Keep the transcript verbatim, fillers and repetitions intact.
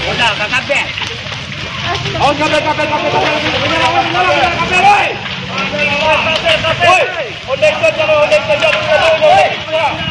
Udah, kakak bel. Awas, kabel, kabel, kabel, kabel, kabel, kabel, woi. Woi, ondeh itu, ondeh itu, ondeh itu, ondeh itu.